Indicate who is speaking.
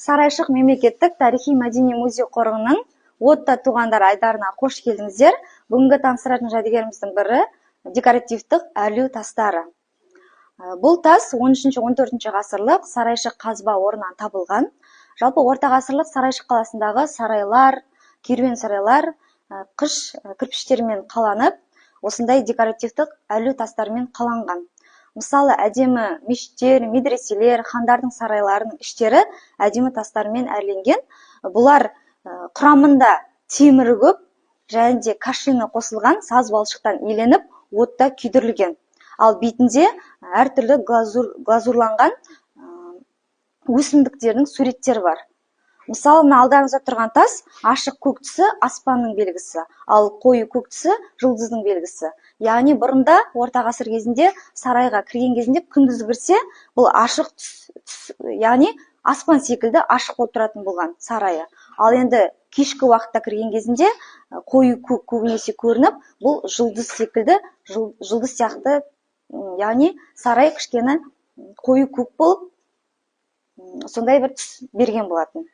Speaker 1: Сарайшық мемлекеттік тарихи мәдени музей қорығының «Отта туғандар» айдарына қош келдіңіздер! Бүгінгі таныстыратын жәдігеріміздің бірі – декоративтік әрлеу тастары. Бұл тас 13-14 ғасырлық Сарайшық қазба орнынан табылған. Жалпы, ортағасырлық Сарайшық қаласындағы сарайлар, керуен сарайлар қыш кірпіштермен қаланып, осындай декоративтік әрлеу тастарымен қаланған. Мысалы, әдемі мешіттер, медреселер, хандардың сарайларының іштері әдемі тастармен әрленген. Бұлар құрамында темірі көп және де кашина қосылған саз балшықтан иленіп, отта күйдірілген. Ал бетінде әртүрлі глазурланған өсімдіктердің суреттері бар. Мысалы, мына алдарыңызда тұрған тас ашық көк түсі – аспанның белгісі, ал қою көк түсі – жұлдыздың белгісі. Яғни бұрында, орта ғасыр кезінде сарайға кірген кезінде, күндіз кірсе, бұл ашық түс, яғни аспан секілді ашық болып тұратын болған сарайы. Ал енді кешкі уақытта кірген кезінде қою көк көбінесе көрініп, бұл жұлдыз секілді, жұлдыз сияқты, яғни сарай кішкене қою көк болып, сондай бір түс берген болатын.